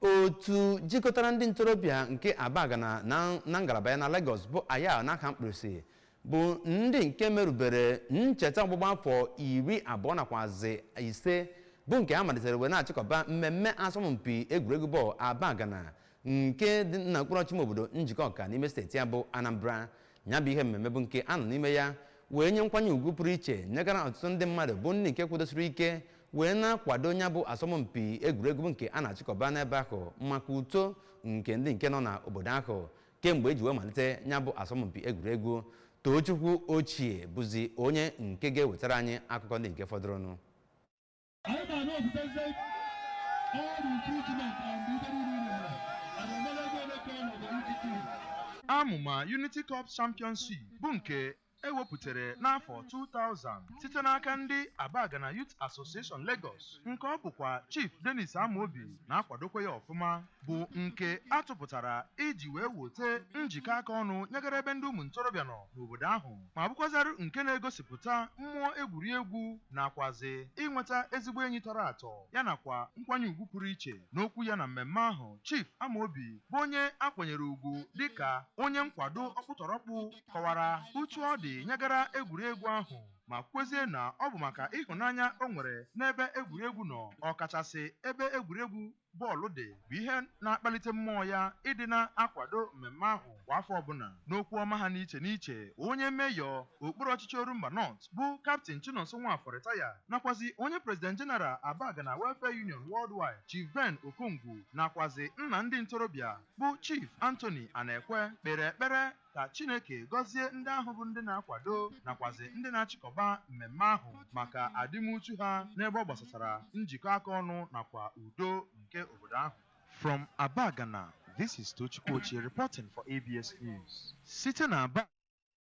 Otu jikọtara ndị ntorobịa nke Abagana na ngalaba ya na Lagos bụ AYAL n'aka mkpirisi bụ ndị nke merubere ncheta ọgbụgba afọ 25 bụ nke a malitere wee na-achịkọba mmemme asọmpi egwuregwu bọọlụ Abagana nke dị na okpuru ọchịchị obodo Njikọka n'ime steeti ya bụ Anambra. Ya bụ ihe mmemme bụ nke a nọ n'ime ya wee nye nkwanye ugwu pụrụ iche nyegara ọtụtụ ndị mmadụ bụ ndị nke kwudosiri ike wee na-akwado ya bụ asọmpi egwuregwu nke a na-achịkọba n'ebe ahụ maka uto nke ndị nke nọ n'obodo ahụ kemgbe eji wee malite ya bụ asọmpi egwuregwu. Tochukwu Ochie bụzi onye nke ga-ewetara anyị akụkọ ndị nke fọdụrụnụ. Anyị na-anụ ofuteze all the recruitment and ife niile mere and emere ego ole ka ọ nọ Unity. Amụma Unity Cup Championship bụ nke ewepụtara n'afọ 2000 site n'aka ndị Abagana Youth Association Lagos, nke ọ bụkwa Chief Dennis Amobi na-akwadokwa ya ọfụma, bụ nke atụpụtara iji wee wote njikọ aka ọnụ nyegara ebe ndị ụmụ ntorobịa nọ n'obodo ahụ, ma bụkwazarị nke na-egosipụta mmụọ egwuregwu nakwazi inweta ezigbo enyi tọrọ atọ ya nakwa nkwanye ugwu pụrụ iche. N'okwu ya na mmemme ahụ, Chief Amobi, bụ onye akwanyere ugwu dịka onye nkwado ọkpụtọrọkpụ, kọwara uchu ọ dị nyegara egwuregwu ahụ ma kwezie na ọ bụ maka ịhụnanya o nwere n'ebe egwuregwu nọ, ọkachasị ebe egwuregwu bọọlụ dị, bụ ihe na-akpalite mmụọ ya ịdị na-akwado mmemme ahụ kwa afọ ọbụla. N'okwu ọma ha n'iche n'iche, onye meyọ okpuru ọchịchị Orumba North bụ Captain Chinonso Nwafọ retire, nakwazi onye President General Abagana Welfare Union Worldwide, Chief Ben Okongwu, nakwazi nna ndị ntorobịa bụ Chief Anthony Anekwe, kpere ekpere ka Chineke gọzie ndị ahụ bụ ndị na-akwado nakwazi ndị na-achịkọba mmemme ahụ maka adịmuchu ha n'ebe ọ gbasatara njikọ aka ọnụ nakwa udo nke obodo ahụ. From Abagana, this is Tochukwu Ochie reporting for ABS News. Site na Aba.